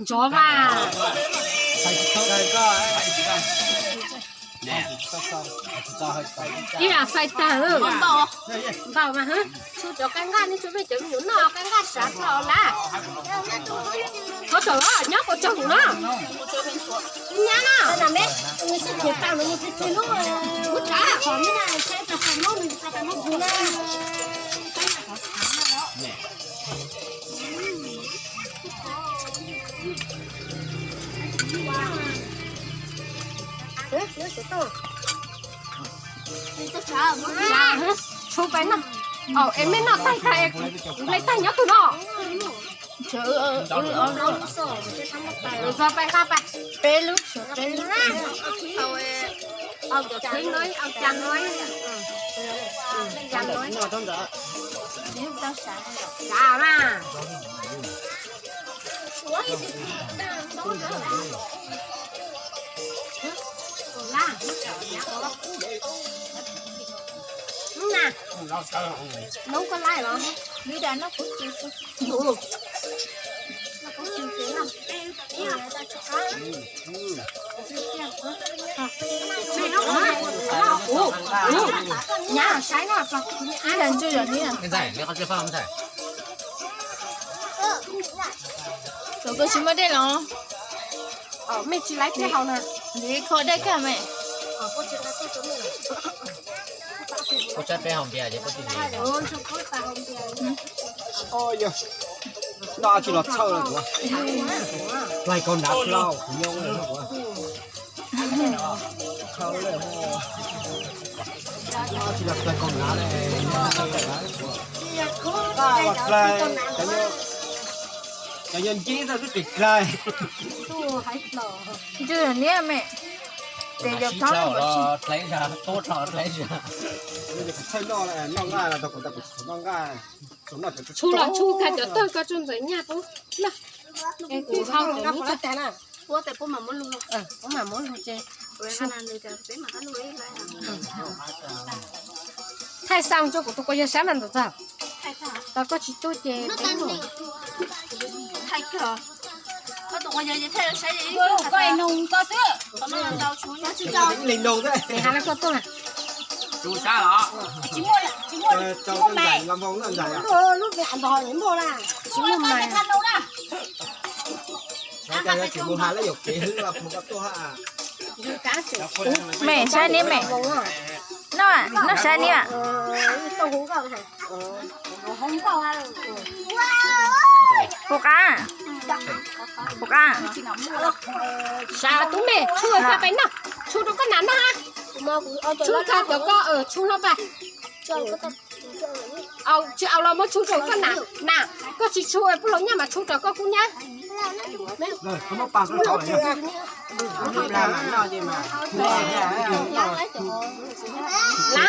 Ntsov mas. Ib yam fais tag. Npaum mas, tshuav cov qaib nqaj, nej tshuav peb cov me nyuam noj qaib nqaj sav tau lawm. Qhov tseem nyob puas tsaug no? Nyab na. Tshuav pais no. Es mej noj tag tag, nplej tag nyob twg no? Txog pais nqa pais. Peb lub, peb lub. Au cov thwv no, au cas no, cas no. Sav mas. Hnub na, hnub koj laij los? Nyab saib no. Koj tsis muaj dej los? Mej tsis laib peb haus na. Kho dej kag mej. Koj saib peb haus npias ces koj tsis. Noj tsis los txhawj kuv. Plaig kaus hnav plaub kuv nyob kuv. Tsis los plaig kaus hnav le. Plaig cov nyob nceb txoj twb qis plaig. Ntswg niab me. Tes yog thoob los plaig zag, tub los plaig zag. Txhawj noj, noj nqaij los tau kuv, kuv tsis noj nqaij. Tshuj los tshuj, kha cov tawg koj tso ntxawm nyaj pub. Kuv hau cov nub tag na. Ua tes pub mam muab lug, pub mam muab lug ces. Thaij xa mus rau kuv tus quas yawg saib mas ntxim txog. Tau koj tsis tuaj ces peb mus. Koj tus quas yawg ces thaij saib. Koj ib nug koj xwb. Li nug xwb. Ces has le koj tuaj. Tsis muaj, tsis muaj, tsis muaj mais. Lub me npog muaj na. Tsis muaj mais. Mem saib niab mem. Noj, noj saib niab. Puas qab? Puas qab? Sav tub me, tshuj tag pais noj, tshuj rau koj nam noj. Tshuj tag cov koj, tshuj hlo pais. Tsis au los muab tshuj rau koj nam na. Koj tsis tshuj puj laus nyab mas tshuj rau koj kub nyab. Lab